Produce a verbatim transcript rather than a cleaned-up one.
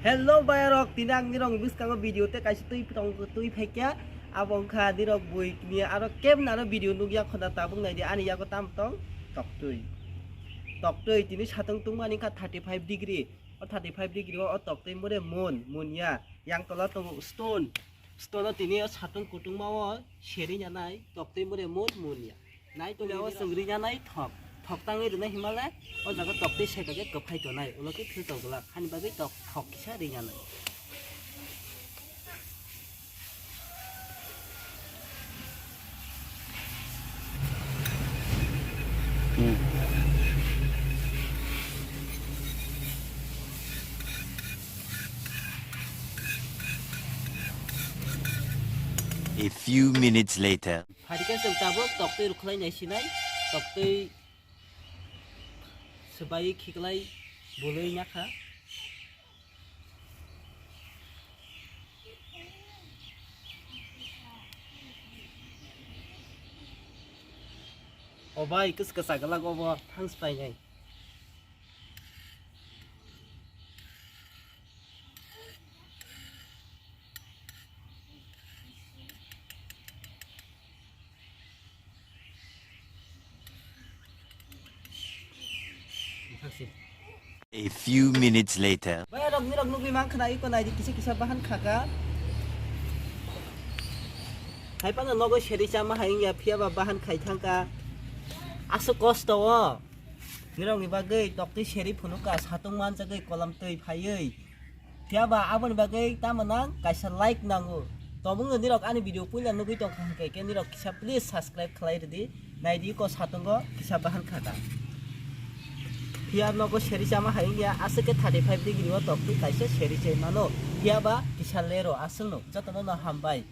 Hello bayarok, tini ang nirok bwskango video tei kaisa twi tong twi phaikya. Abo wngkha nirok bui kini aro kebna aro video nukya khona tabuk naidi ani yago tam tong toktwi. Toktwi tini satung tungmani wngkha thirty five degree. O thirty five degree o, o toktwi mure mun, mun ya. Yang tola tongo stone. Stone o tini o satung kutungma o seri nyanai toktwi mure mun, mun ya. Nai tongya o chwng rinyanai thok. Thok tangwi rwnai himale o jaga toktwi seka khe kwphai tonai. Ulo khe filter glak. Hani bagwi tok, thok kisa rinyanai. A few minutes later. Phaikhe chwng tabuk toktwi rwkhlai naisinai, toktwi swbai khiklai bwlwi nakha. O bai, kwchwkasa gwlak obo, thanks painai. A few minutes later. Bai rok nirok nugwi mankha na iko naidi kisa kisa bahan khaka. Hai phano nogo seri chama hai wngya phiya ba bahan khai thangka. Aswk kosto o. Nirokni bagwi toktwi seri phunukha, satung manjagwi kolam twi phaiwi. Phiya ba aboni bagwi tamo nang kaisa like nango. Tobwngno nirok ani video puila nugwi tongkha hwnkhe khe nirok kisa please subscribe khlai rwdi. Naidi ko satungo kisa bahan khata. Phiya nogo seri chama hai wngya aswk khe thirty five degree o toktwi kaisa seri chai mano. Phiya ba kisa lero aswkno jotono no hambai.